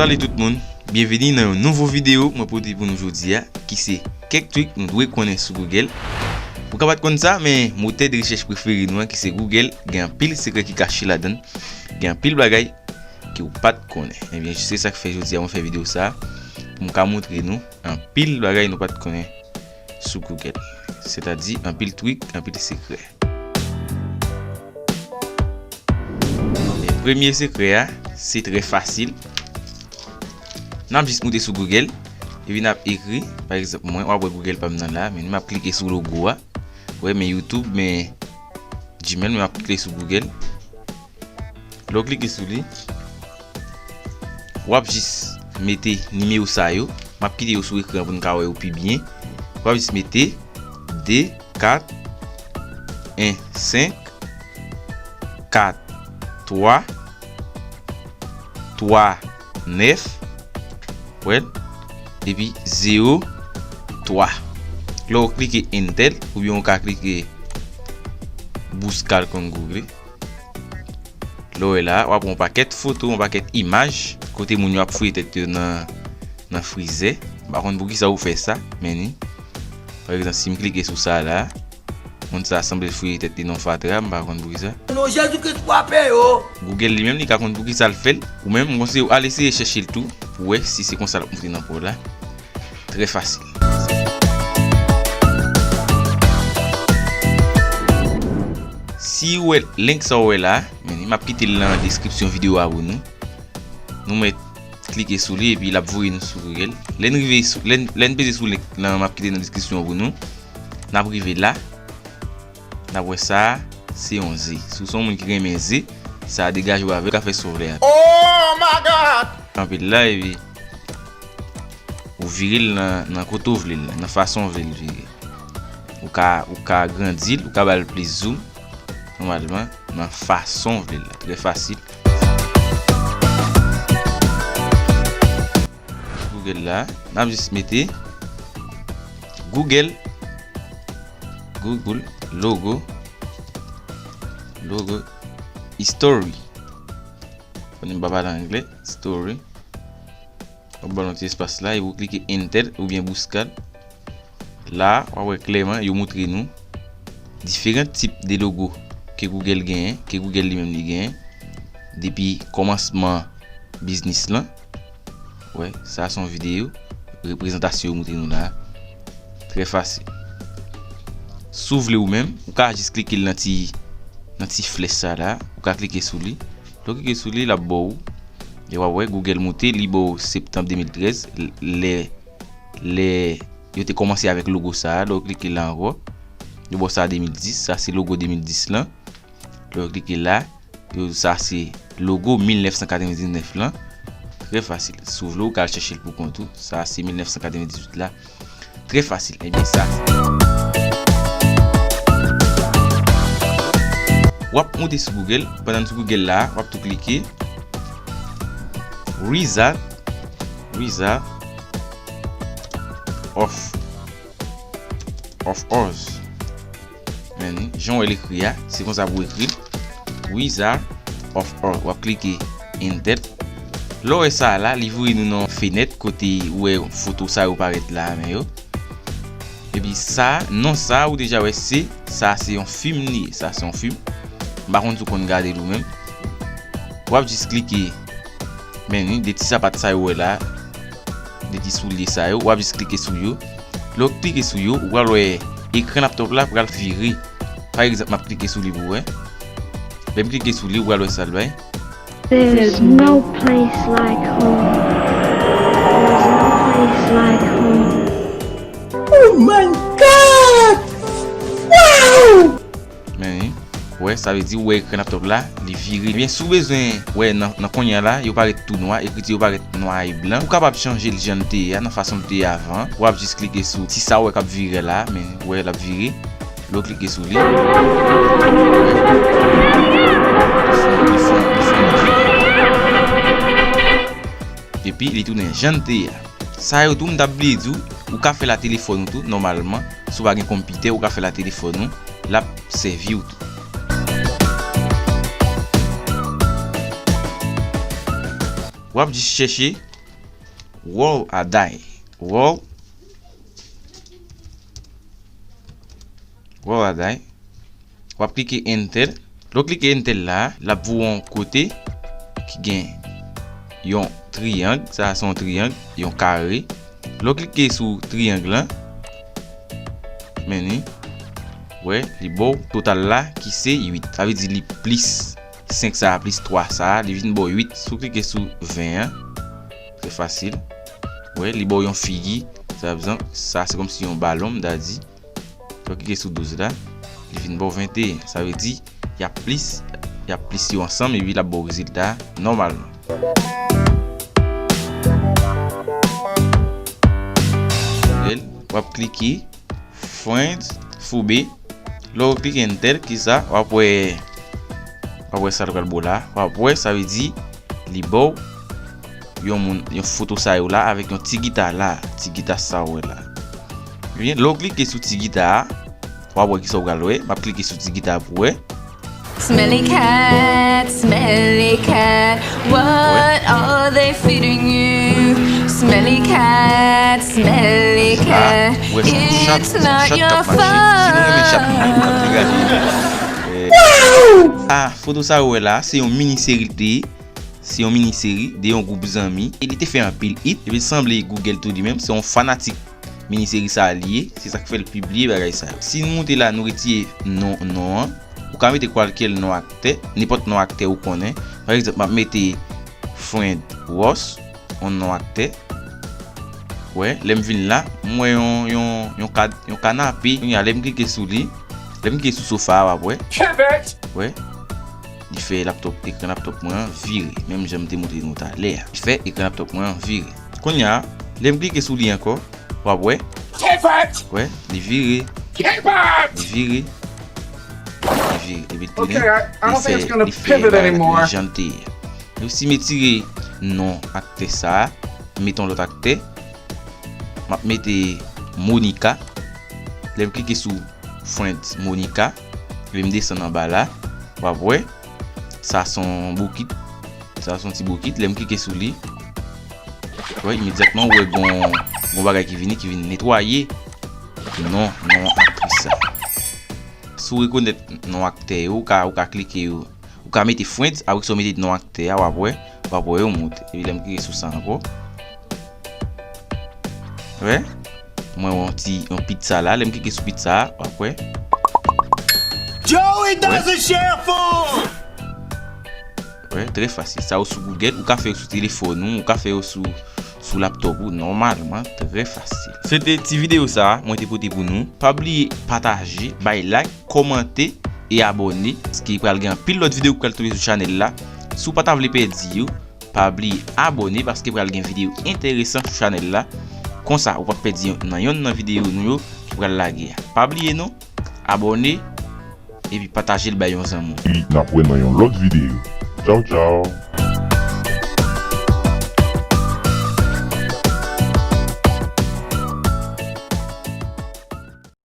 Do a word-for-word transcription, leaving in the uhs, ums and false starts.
Salut tout moun, byenveni nan yon nouvo videyo mwen pote pou nou jodi a, ki se kèk trik nou dwe konnen sou Google. Ou ka pa t konn sa, men motè de rechèch prefere nou an, ki se Google, gen anpil sekrè ki kache ladan l, gen anpil bagay ke w pa t konnen. Ebyen, se sa k fè jodi a mwen fè videyo sa a, pou m ka montre nou anpil bagay nou pa t konnen sou Google. Sètadi, anpil trik, anpil sekrè. E premye sekrè a, se trè fasil. N ap jis moute sou Google, epi n ap ekri, pa egzanp, mwen, w ap wè Google pa m nan la, men m ap klike sou logo a. Wè, men YouTube, men Gmail, men m ap klike sou Google. Lè w klike sou li, w ap jis mete nimewo sa yo. M ap kite yo sou ekran pou n ka wè yo pi byen. W ap jis mete de, kat, en, senk, kat, twa, twa, nèf, wè l, epi zewo, twa. Lè w klike Enter, oubyen w ka klike Buscar con Google. Lè w wè la, w ap wè yon pakèt foto, yon pakèt imaj, kote moun yo ap fouye tèt yo nan, nan frizè. M pa konn poukisa yo fè sa, men ni. Pa egzanp, si m klike sou sa la, moun sa a sanble fouye tèt li nan fatra, m pa konn poukisa. Non, Jezi Kris frape yo! Google li menm, li ka konn poukisa l fè l. Ou menm, m konseye w al eseye chèche l tou, pou w wè si se konsa l ap montre nan pa w la. Trè fasil. Si w wè link sa w wè la, men m ap kite l nan deskripsyon videyo a pou nou. Nou mèt klike sou li epi l ap voye nou sou Google. Lè n rive sou, lè n, lè n peze sou link lan m ap kite nan deskripsyon an pou nou, n ap rive la. N ap wè sa a, se yon ze. Si w se yon moun ki renmen ze, sa a degaje w avè l, ou ka fè sa w vle a. Oh my God! Kanpe l la, epi ou vire l nan, nan kote w vle l la, nan fason w vle l vire. Ou ka, ou ka grandi l, ou ka ba l plis zoom, nòmalman, nan fason w vle l la. Trè fasil. Google la, n ap jis mete Google, Google, logo, logo, history. Konnen m pa pale anglè, history. W ap ba l yon ti espas la, epi w klike Enter oubyen Buscar. La, w ap wè klèman, yo montre nou diferan tip de logo ke Google genyen, ke Google li menm li genyen, depi kòmansman biznis lan. Wè, sa se yon videyo reprezantasyon yo montre nou la. Trè fasil. Si w vle ou menm, ou ka jis klike l nan ti, nan ti flèch sa la, ou ka klike sou li. Lè w klike sou li, l ap ba w. E w ap wè, Google monte, li ba w septanm de mil trèz, lè, lè yo te kòmanse avèk logo sa a, lè w klike la ankò, yo ba w sa de mil dis, sa se logo de mil dis lan. Lè w klike la, yo, sa se logo mil nèf san katrevendiznèf lan. Trè fasil. Si w vle, ou ka al chèche l pou kont ou. Sa se mil nèf san katrevendizuit la. Trè fasil. Ebyen, sa. W ap monte sou Google. Pandan n sou Google la, w ap tou klike Wizard, Wizard of, of Oz. Men, jan w wè l ekri a, se konsa pou w ekri l. Wizard of Oz. W ap klike Enter. Lè w wè sa a la, li voye nou nan yon fenèt kote ou wè foto sa yo parèt la, men yo. Epi sa, non sa, ou deja wè se, sa se yon fim li ye. Sa se yon fim. M pa konn si w konn gade l ou menm. W ap jis klike, men ni, de ti sapat sa yo wè la, de ti soulye sa yo, w ap jis klike sou yo. Lè w klike sou yo, ou pral wè ekran laptop la pral vire. Pa egzanp, m ap klike sou li pou w wè. Lè m klike sou li, ou pral wè sa l bay. There's no place like home. There's no place like home. Oh my God! Wow! Men, wè, sa vle di, ou wè ekran laptop la, li vire. Ebyen, si w bezwen wè nan, nan kounye a la, yo parèt tou nwa, ekriti yo parèt nwa e blan. Ou kapab chanje l jan l te ye a, nan fason l te ye avan. W ap jis klike sou ti sa w wè k ap vire la, men, wè, l ap vire. Lè w klike sou li, wè, li fè, li fè, li fè yon vit. Epi, li tounen jan l te ye a. Sa yo tou, m t ap bliye di w, ou ka fè l a telefòn ou tou, nòmalman. Si w pa gen konpitè, ou ka fè l a telefòn ou, l ap sèvi w tou. W ap jis chèche Roll a die. Roll. Roll a die. W ap klike enter. Lè w klike enter la, l ap voye w yon kote ki gen yon triyang. Sa a se yon triyang, yon kare. Lè w klike sou triyang lan, men li, wè, li ba w total la ki se uit. Sa vle di li plis senk sa a, plis twa sa a, li vin ba w uit. Si w klike sou ven an, trè fasil. Wè, li ba w yon figi. Sa, sa se kòmsi yon balon, m ta di. Lè w klike sou douz la, li vin ba w venteyen. Sa vle di, y ap plis, y ap plis yo ansanm, epi l ap ba w rezilta nòmalman. W ap klike Friends, Foube. Lè w klike enter, kisa? W ap wè, w ap wè sa l pral ba w la. W ap wè, sa vle di, li ba w yon moun, yon foto sa yo la avèk yon ti gita la, ti gita sa w wè la. Ebyen, lè w klike sou ti gita a, w ap wè kisa w pral wè. M ap klike sou ti gita a pou w wè. Smelly cat, smelly cat, what are they feeding you? Smelly cat, smelly cat, it's not your fault. Si nou renmen chat, nou ap gade. Eh, ah, foto sa yo wè la, se yon mini seri l te ye. Se yon mini seri de yon gwoup zanmi. E li te fè anpil hit. Epi l sanble Google tou li menm. Se yon fanatik mini seri sa a li ye. Se sa k fè l pibliye bagay sa yo. Si n moute la, nou retire non, non an. Ou ka mete kwalkyè non aktè, nenpòt non aktè ou konnen. Pa egzanp, m ap mete Friend Ross, yon non aktè. Wè, lè m vin la, m wè yon, yon, yon kad, yon kanape. Kounye a, lè m klike sou li, lè m klike sou sofa a, w ap wè. Wè, li fè laptop, ekran laptop mwen an vire. Menm jan m te montre nou talè a. Li fè ekran laptop mwen an vire. Kounye a, lè m klike sou li ankò, w ap wè. Wè, li vire. Li vire. Li vire. Epi l tounen. Li fè, li fè bagay la tounen jan l te ye. Epi si m retire non aktè sa a, m mete yon lòt aktè. M ap mete Monica. Lè m klike sou Friends Monica, epi m desann anba la, w ap wè, sa se yon bokit. Sa se yon ti bokit. Lè m klike sou li, wè, imedyatman, ou wè gon, gon bagay ki vini, ki vin netwaye non, non aktris sa. Si w rekonèt non aktè yo, ou ka, ou ka klike yo. Ou ka mete Friends, apre sa w mete non aktè a, w ap wè, w ap wè yo monte. Epi lè m klike sou sa ankò. Wè? Mwen wè yon ti, yon pizza la. Lè m klike sou pizza a, w ap wè. Joey does a share food! Wè, trè fasil. Sa yo sou Google, ou ka fè yo sou telefòn ou, ou ka fè yo sou, sou laptop ou, nòmalman, trè fasil. Se te ti videyo sa a, mwen te pote pou nou. Pa bliye pataje, bay like, kòmante e abòne, paske pral gen anpil lòt videyo ki pral tonbe sou chanèl la. Si w pa ta vle pèdi yo, pa bliye abòne, paske pral gen videyo enteresan sou chanèl la. Konsa, ou p ap pèdi nan yonn nan videyo nou yo ki pral lage a. Pa bliye non, abòne, epi pataje l bay yon zanmi w. Epi n ap wè nan yon lòt videyo. Tchaw, tchaw.